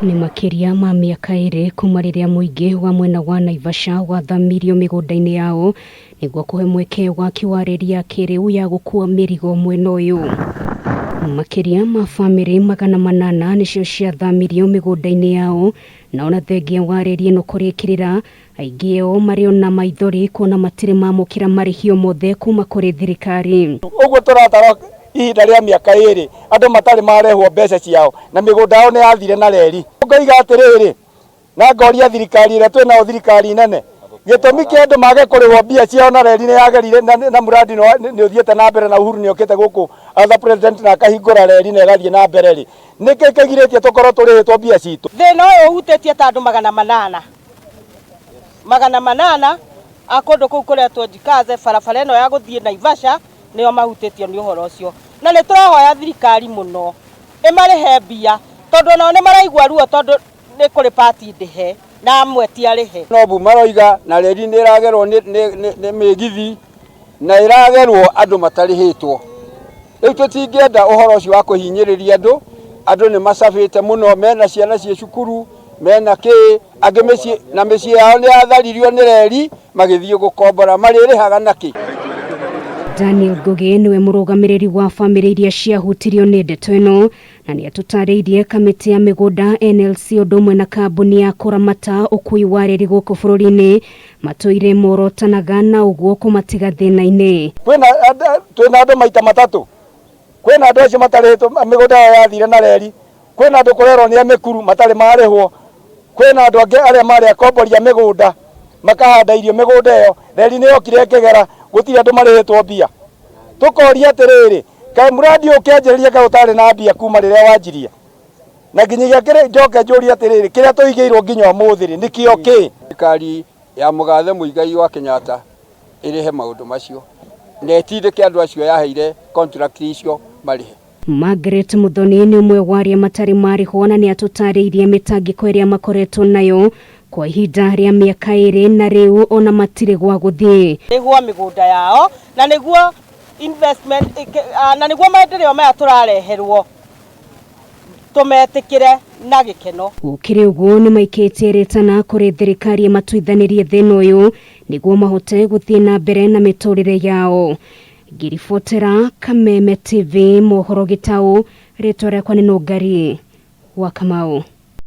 Nĩ makĩria ma mĩaka ĩrĩ kuma rĩrĩa mũingĩ wa mwena wa Naivasha wathamirio mĩgũnda-inĩ yao nĩguo kũhe mweke waki wa reri ya kĩrĩu ya gũkua mĩrigo mwena ũyũ. Makĩria ma bamĩrĩ 800 nĩcio ciathamirio mĩgũnda-inĩ yao na ona thengia wa reri ĩno kũrĩkĩrĩra, aingĩ ao marĩ ona maithori kuona matirĩ mamũkĩra marĩhi o mothe kuma kũrĩ thirikari. Ũguo tũratara ihinda rĩa mĩaka ĩrĩ andũ matarĩ marehwo mbeca ciao na mĩgũnda yao nĩ yathire na reri. Ngoiga atĩrĩrĩ, na ngoria thirikari ĩrĩa twĩ nayo thirikari nene, gĩtũmi kĩa andũ mage kũrĩhwo mbia ciao na reri nĩ yagerire na mradi nĩ ũthiĩte na mbere na Uhuru nĩ okĩte gũkũ as a president na akahingũra reri na ĩgathiĩ na mbere rĩ, nĩkĩ kĩgirĩtie tũkorwo tũrĩhĩtwo mbia citũ? Thĩna ũyũ ũhutĩtie ta andũ 800, 800 a kũndũ kũu kũretwo Jikaze, barabara ĩno ya gũthiĩ Naivasha nĩo mahutĩtio nĩ ũhoro ũcio. Na nĩ tũrahoya thirikari mũno ĩmarĩhe mbia tondũ onao nĩ maraigua ruo tondũ nĩ kũrĩ pati ndĩhe na amwe ti arĩhe. Nobu maroiga na reri nĩ ĩragerwo nĩ mĩgithi na ĩragerwo andũ matarĩhĩtwo. Rĩu tũtingĩenda ũhoro ũcio wa kũhinyĩrĩria andũ, andũ nĩ macabĩte mũno, mena ciana ciĩ cukuru, mena kĩ, angĩ mĩciĩ na mĩciĩ yao nĩ yatharirio nĩ reri magĩthiĩ gũkombora, marĩrĩhaga nakĩ? Daniel Ngugi nĩwe mũrũgamĩrĩri wa bamĩrĩ iria ciahutirio nĩ ndeto ĩno na nĩ atũtarĩirie kamĩtĩ ya mĩgũnda NLC ũndũ ũmwe na kambuni ya kũramata ũkui wa reri gũkũ bũrũri-inĩ matũire morotanaga na ũguo kũmatiga thĩna-inĩ. Kwĩna twĩna andũ maita matatũ, kwĩna andũ acio matarĩhĩtwo mĩgũnda yao yathire na reri, kwĩna andũ kũrerwo nĩ a mĩkuru matarĩ marĩhwo, kwĩna andũ angĩ arĩa marĩ akombori a mĩgũnda makahanda irio mĩgũnda ĩyo, reri nĩ yokire ĩkĩgera, gũtirĩ andũ marĩhĩtwo mbia. Tũkoria atĩrĩrĩ, kaĩ mũrandi ũyũ ũkĩanjĩrĩria kaĩ ũtarĩ na mbia kuma rĩrĩa wanjirie? Na nginyagia njoke njũrie atĩrĩrĩ, kĩrĩa tũigĩirwo nginya ũmũthĩ rĩ, nĩkĩo kĩ? Thirikari ya mũgathe Muigai wa Kenyatta ĩrĩhe maũndũ macio na ĩtindĩke andũ acio yaheire contract icio marĩhe. Margaret Muthoni nĩ ũmwe wa arĩa matarĩ marĩhwo na nĩ atũtarĩirie mĩtangĩko ĩrĩa makoretwo nayo kwa ihinda rĩa mĩaka ĩrĩ na rĩu ona matirĩ gwa gũthiĩ. Nĩguo mĩgũnda yao na nĩguo investment na nĩguo maendeleo maya tũrareherwo tũmetĩkĩre na gĩkeno. Gũkĩrĩ ũguo nĩ maikĩtie rĩtana kũrĩ thirikari ĩmatuithanĩrie thĩna ũyũ nĩguo mahote gũthiĩ na mbere na mĩtũrĩre yao. Ngĩribotera Kameme TV mohoro Gĩtaũ, rĩtwa rĩakwa nĩ Nũngari wa Kamau.